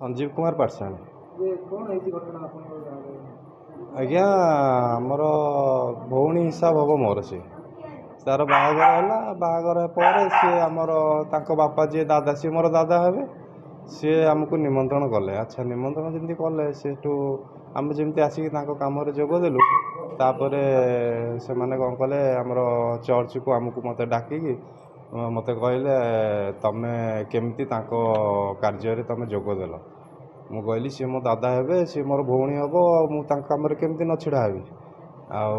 ସଞ୍ଜୀବ କୁମାର ପାଟଶାଣୀ। ଯେ କ'ଣ ହେଇଛି ଘଟଣା ଆପଣଙ୍କ ଗାଁରେ? ଆଜ୍ଞା, ଆମର ଭଉଣୀ ହିସାବ ହେବ ମୋର, ସିଏ ତାର ବାହାଘର ହେଲା। ବାହାଘର ପରେ ସିଏ ଆମର ତାଙ୍କ ବାପା ଯିଏ ଦାଦା, ସିଏ ମୋର ଦାଦା ହେବେ, ସିଏ ଆମକୁ ନିମନ୍ତ୍ରଣ କଲେ। ଆଚ୍ଛା, ନିମନ୍ତ୍ରଣ ଯେମିତି କଲେ, ସେଠୁ ଆମେ ଯେମିତି ଆସିକି ତାଙ୍କ କାମରେ ଯୋଗ ଦେଲୁ, ତାପରେ ସେମାନେ କ'ଣ କଲେ, ଆମର ଚର୍ଚ୍ଚକୁ ଆମକୁ ମୋତେ ଡାକିକି ମୋତେ କହିଲେ, ତୁମେ କେମିତି ତାଙ୍କ କାର୍ଯ୍ୟରେ ତୁମେ ଯୋଗ ଦେଲ? ମୁଁ କହିଲି, ସିଏ ମୋ ଦାଦା ହେବେ, ସିଏ ମୋର ଭଉଣୀ ହେବ, ଆଉ ମୁଁ ତାଙ୍କ କାମରେ କେମିତି ନ ଛିଡ଼ା ହେବି? ଆଉ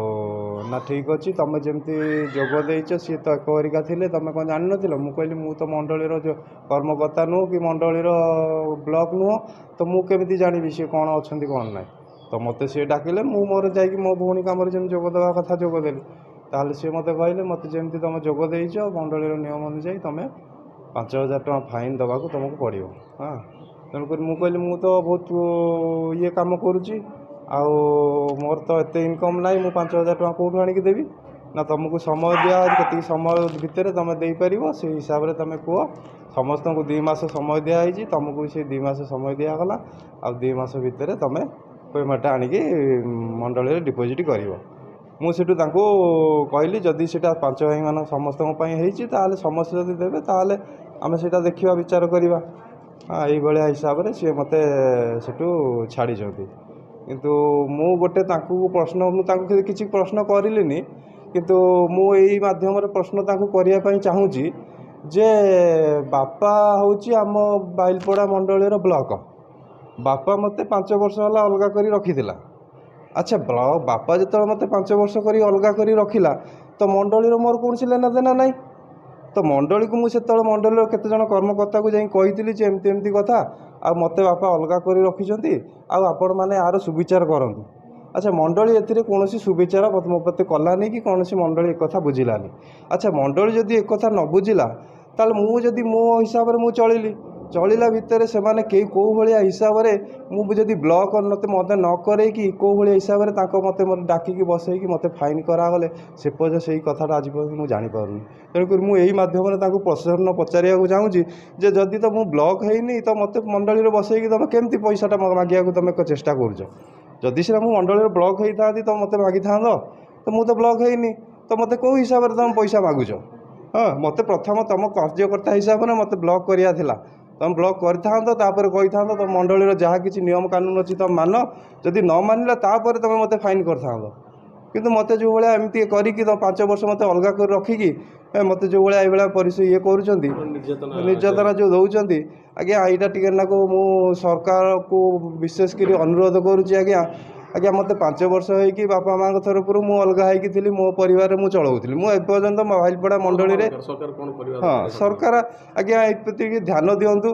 ନା, ଠିକ୍ ଅଛି, ତୁମେ ଯେମିତି ଯୋଗ ଦେଇଛ, ସିଏ ତ ଏକ ହେରିକା ଥିଲେ, ତୁମେ କ'ଣ ଜାଣିନଥିଲ? ମୁଁ କହିଲି, ମୁଁ ତ ମଣ୍ଡଳୀର ଯେଉଁ କର୍ମକର୍ତ୍ତା ନୁହଁ କି ମଣ୍ଡଳୀର ବ୍ଲକ୍ ନୁହଁ, ତ ମୁଁ କେମିତି ଜାଣିବି ସିଏ କ'ଣ ଅଛନ୍ତି କ'ଣ ନାହିଁ? ତ ମୋତେ ସିଏ ଡାକିଲେ, ମୁଁ ମୋର ଯାଇକି ମୋ ଭଉଣୀ କାମରେ ଯେମିତି ଯୋଗ ଦେବା କଥା ଯୋଗ ଦେଲି। ତାହେଲେ ସିଏ ମୋତେ କହିଲେ, ମୋତେ ଯେମିତି ତୁମେ ଯୋଗ ଦେଇଛ, ମଣ୍ଡଳୀର ନିୟମ ଅନୁଯାୟୀ ତୁମେ 5000 ଟଙ୍କା ଫାଇନ୍ ଦେବାକୁ ତୁମକୁ ପଡ଼ିବ। ହଁ, ତେଣୁକରି ମୁଁ କହିଲି, ମୁଁ ତ ବହୁତ ଇଏ କାମ କରୁଛି ଆଉ ମୋର ତ ଏତେ ଇନକମ୍ ନାହିଁ, ମୁଁ 5000 ଟଙ୍କା କେଉଁଠୁ ଆଣିକି ଦେବି? ନା, ତୁମକୁ ସମୟ ଦିଆହେଉଛି, କେତିକି ସମୟ ଭିତରେ ତୁମେ ଦେଇପାରିବ ସେଇ ହିସାବରେ ତୁମେ କୁହ। ସମସ୍ତଙ୍କୁ 2 ମାସ ସମୟ ଦିଆହେଇଛି, ତୁମକୁ ବି ସେଇ 2 ମାସ ସମୟ ଦିଆଗଲା, ଆଉ 2 ମାସ ଭିତରେ ତୁମେ ପେମେଣ୍ଟଟା ଆଣିକି ମଣ୍ଡଳୀରେ ଡିପୋଜିଟ୍ କରିବ। ମୁଁ ସେଠୁ ତାଙ୍କୁ କହିଲି, ଯଦି ସେଇଟା ପାଞ୍ଚ ଭାଇମାନଙ୍କ ସମସ୍ତଙ୍କ ପାଇଁ ହେଇଛି, ତାହେଲେ ସମସ୍ତେ ଯଦି ଦେବେ ତାହେଲେ ଆମେ ସେଇଟା ଦେଖିବା, ବିଚାର କରିବା। ହଁ, ଏଇଭଳିଆ ହିସାବରେ ସିଏ ମୋତେ ସେଠୁ ଛାଡ଼ିଛନ୍ତି। କିନ୍ତୁ ମୁଁ ଗୋଟେ ତାଙ୍କୁ ପ୍ରଶ୍ନ, ମୁଁ ତାଙ୍କୁ କିଛି ପ୍ରଶ୍ନ କରିଲିନି, କିନ୍ତୁ ମୁଁ ଏଇ ମାଧ୍ୟମରେ ପ୍ରଶ୍ନ ତାଙ୍କୁ କରିବା ପାଇଁ ଚାହୁଁଛି ଯେ ବାପା ହେଉଛି ଆମ ବାଇଲପଡ଼ା ମଣ୍ଡଳୀର ବ୍ଲକ। ବାପା ମୋତେ 5 ବର୍ଷ ହେଲା ଅଲଗା କରି ରଖିଥିଲା। ଆଚ୍ଛା, ବାପା ଯେତେବେଳେ ମୋତେ 5 ବର୍ଷ କରି ଅଲଗା କରି ରଖିଲା, ତ ମଣ୍ଡଳୀର ମୋର କୌଣସି ଲେନା ଦେନା ନାହିଁ। ତ ମଣ୍ଡଳୀକୁ ମୁଁ ସେତେବେଳେ ମଣ୍ଡଳୀର କେତେଜଣ କର୍ମକର୍ତ୍ତାକୁ ଯାଇ କହିଥିଲି ଯେ ଏମିତି ଏମିତି କଥା, ଆଉ ମୋତେ ବାପା ଅଲଗା କରି ରଖିଛନ୍ତି, ଆଉ ଆପଣମାନେ ଏହାର ସୁବିଚାର କରନ୍ତୁ। ଆଚ୍ଛା, ମଣ୍ଡଳୀ ଏଥିରେ କୌଣସି ସୁବିଚାର ମୋ ପ୍ରତି କଲାନି କି କୌଣସି ମଣ୍ଡଳୀ ଏକଥା ବୁଝିଲାନି। ଆଚ୍ଛା, ମଣ୍ଡଳୀ ଯଦି ଏକଥା ନ ବୁଝିଲା, ତାହେଲେ ମୁଁ ଯଦି ମୋ ହିସାବରେ ମୁଁ ଚଳିଲି, ଚଳିଲା ଭିତରେ ସେମାନେ କେହି କେଉଁ ଭଳିଆ ହିସାବରେ ମୁଁ ଯଦି ବ୍ଲକ୍ ମୋତେ ନ କରେଇକି କେଉଁ ଭଳିଆ ହିସାବରେ ତାଙ୍କ ମୋତେ ମୋତେ ଡାକିକି ବସେଇକି ମୋତେ ଫାଇନ୍ କରାଗଲେ, ସେ ପର୍ଯ୍ୟନ୍ତ ସେଇ କଥାଟା ଆଜି ପର୍ଯ୍ୟନ୍ତ ମୁଁ ଜାଣିପାରୁନି। ତେଣୁକରି ମୁଁ ଏଇ ମାଧ୍ୟମରେ ତାଙ୍କୁ ପ୍ରଶ୍ନ ପଚାରିବାକୁ ଚାହୁଁଛି ଯେ ଯଦି ତ ମୁଁ ବ୍ଲକ୍ ହେଇନି, ତ ମୋତେ ମଣ୍ଡଳୀରେ ବସେଇକି ତୁମେ କେମିତି ପଇସାଟା ମାଗିବାକୁ ତୁମେ ଚେଷ୍ଟା କରୁଛ? ଯଦି ସିନା ମୁଁ ମଣ୍ଡଳୀରେ ବ୍ଲକ୍ ହେଇଥାନ୍ତି ତ ମୋତେ ମାଗିଥାନ୍ତ, ତ ମୁଁ ତ ବ୍ଲକ୍ ହେଇନି, ତ ମୋତେ କେଉଁ ହିସାବରେ ତୁମେ ପଇସା ମାଗୁଛ? ହଁ, ମୋତେ ପ୍ରଥମ ତୁମ କାର୍ଯ୍ୟକର୍ତ୍ତା ହିସାବରେ ମୋତେ ବ୍ଲକ୍ କରିବାର ଥିଲା, ତୁମେ ବ୍ଲକ୍ କରିଥାନ୍ତ, ତାପରେ କହିଥାନ୍ତ ତୁମ ମଣ୍ଡଳୀର ଯାହା କିଛି ନିୟମ କାନୁନ ଅଛି ତୁମେ ମାନ। ଯଦି ନ ମାନିଲ, ତାପରେ ତୁମେ ମୋତେ ଫାଇନ୍ କରିଥାନ୍ତ। କିନ୍ତୁ ମୋତେ ଯେଉଁ ଭଳିଆ ଏମିତି କରିକି ତ 5 ବର୍ଷ ମୋତେ ଅଲଗା କରି ରଖିକି ମୋତେ ଯେଉଁ ଭଳିଆ ଏଇଭଳିଆ ପରିସ୍ଥିତି ଇଏ କରୁଛନ୍ତି, ନିର୍ଯାତନା ଯେଉଁ ଦେଉଛନ୍ତି, ଆଜ୍ଞା, ଏଇଟା ଟିକେ ନାକୁ ମୁଁ ସରକାରକୁ ବିଶେଷ କରି ଅନୁରୋଧ କରୁଛି ଆଜ୍ଞା। ଆଜ୍ଞା, ମୋତେ 5 ବର୍ଷ ହେଇକି ବାପା ମାଆଙ୍କ ତରଫରୁ ମୁଁ ଅଲଗା ହେଇକି ଥିଲି, ମୋ ପରିବାରରେ ମୁଁ ଚଳାଉଥିଲି। ମୁଁ ଏପର୍ଯ୍ୟନ୍ତ ବାଇଲପଡ଼ା ମଣ୍ଡଳୀରେ। ହଁ, ସରକାର ଆଜ୍ଞା ଏପ୍ରତି ଟିକେ ଧ୍ୟାନ ଦିଅନ୍ତୁ।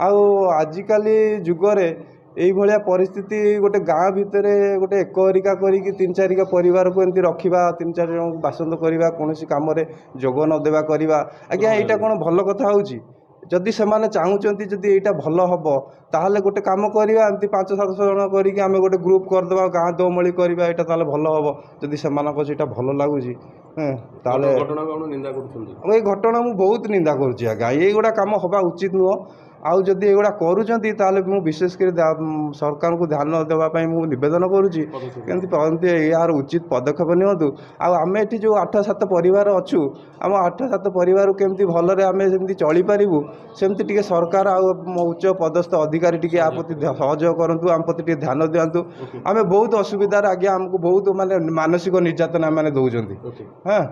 ଆଉ ଆଜିକାଲି ଯୁଗରେ ଏଇଭଳିଆ ପରିସ୍ଥିତି, ଗୋଟେ ଗାଁ ଭିତରେ ଗୋଟେ ଏକ ହେରିକା କରିକି ତିନି ଚାରିକା ପରିବାରକୁ ଏମିତି ରଖିବା, ତିନି ଚାରି ଜଣଙ୍କୁ ବାସନ୍ଦ କରିବା, କୌଣସି କାମରେ ଯୋଗ ନ ଦେବା କରିବା, ଆଜ୍ଞା ଏଇଟା କ'ଣ ଭଲ କଥା ହେଉଛି? ଯଦି ସେମାନେ ଚାହୁଁଛନ୍ତି ଯଦି ଏଇଟା ଭଲ ହେବ, ତାହେଲେ ଗୋଟେ କାମ କରିବା, ଏମିତି 5 700 ଜଣ କରିକି ଆମେ ଗୋଟେ ଗ୍ରୁପ୍ କରିଦେବା, ଗାଁ ଦୋମଳି କରିବା, ଏଇଟା ତାହେଲେ ଭଲ ହେବ। ଯଦି ସେମାନଙ୍କ ସେଇଟା ଭଲ ଲାଗୁଛି ତାହେଲେ ଏଇ ଘଟଣା ମୁଁ ବହୁତ ନିନ୍ଦା କରୁଛି ଆଜ୍ଞା। ଏଇଗୁଡ଼ା କାମ ହେବା ଉଚିତ ନୁହଁ। ଆଉ ଯଦି ଏଗୁଡ଼ା କରୁଛନ୍ତି, ତାହେଲେ ମୁଁ ବିଶେଷ କରି ସରକାରଙ୍କୁ ଧ୍ୟାନ ଦେବା ପାଇଁ ମୁଁ ନିବେଦନ କରୁଛି, କେମିତି ଏମିତି ଏହାର ଉଚିତ ପଦକ୍ଷେପ ନିଅନ୍ତୁ। ଆଉ ଆମେ ଏଠି ଯେଉଁ 8 7 ପରିବାର ଅଛୁ, ଆମ 8 7 ପରିବାର କେମିତି ଭଲରେ ଆମେ ଯେମିତି ଚଳିପାରିବୁ, ସେମିତି ଟିକେ ସରକାର ଆଉ ଉଚ୍ଚ ପଦସ୍ଥ ଅଧିକାରୀ ଟିକେ ଆ ପ୍ରତି ସହଯୋଗ କରନ୍ତୁ, ଆମ ପ୍ରତି ଟିକେ ଧ୍ୟାନ ଦିଅନ୍ତୁ। ଆମେ ବହୁତ ଅସୁବିଧାରେ ଆଜ୍ଞା, ଆମକୁ ବହୁତ ମାନେ ମାନସିକ ନିର୍ଯାତନା ମାନେ ଦେଉଛନ୍ତି। ହଁ।